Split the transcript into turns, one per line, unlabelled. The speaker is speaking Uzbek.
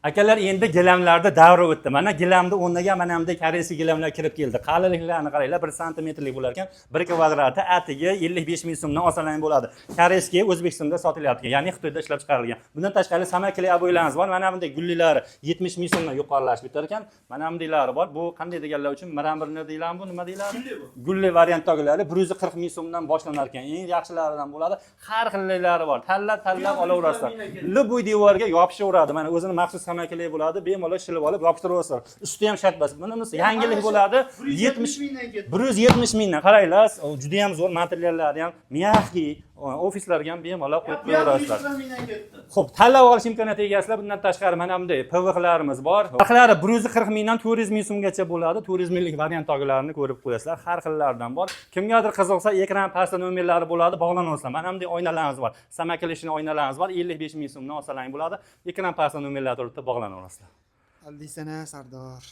Akalar, endi gilamlarda davri o'tdi. Mana gilamni o'rniga mana bunday корейский gilamlar kirib keldi. Qalinliklarini qaranglar, 1 santimetrlik bo'lar ekan. 1 kvadrati atigi 55 ming so'mdan olsalang bo'ladi. Корейский O'zbekistonda sotilyapti, ya'ni Xitoyda ishlab chiqarilgan. Bundan tashqari самоклей обой larimiz bor. Mana bunday gullilari 70 ming so'mdan yuqorilashib ketar ekan. Mana bundaylari bor. Bu qanday deganlar uchun мраморный deyiladimi bu, nima deyiladi? Gulli variantdagilari 140 ming so'mdan boshlanar ekan. Eng yaxshilaridan bo'ladi. Har xillari bor. Tanlab tanlab olaverasizlar. Любой devorga yopishaveradi. Mana o'zini maxsus самоклей bo'ladi. Bemalol shilib olib yopishtiraverasizlar. Usti ham shart emas. Bunisi yangilik bo'ladi.
170 mingdan ketdi.
170 mingdan qaranglar, juda ham zo'r, materiallari ham мягкий, ofislarga ham bemalol qo'yib
Bu ham
qo'yaverasizlar.
120 mingdan ketdi.
Xo'p, tanlab olish imkoniyatiga egasizlar. Bundan tashqari mana bunday PVXlarimiz bor. Narxlari 140 mingdan 400 ming so'mgacha bo'ladi. 400 minglik variantdagilarini ko'rib qo'yasizlar. Har xillaridan bor. Kimgadir qiziqsa, ekran pastda nomerlari bo'ladi, bog'lanasizlar. Mana bunday oynalarimiz bor. Самоклеечный oynalarimiz bor. 55 ming so'mdan olsalang bo'ladi. Ekran pastda nomerlar turibdi, bog'lanaverasizlar.
Aldiysan, Sardor.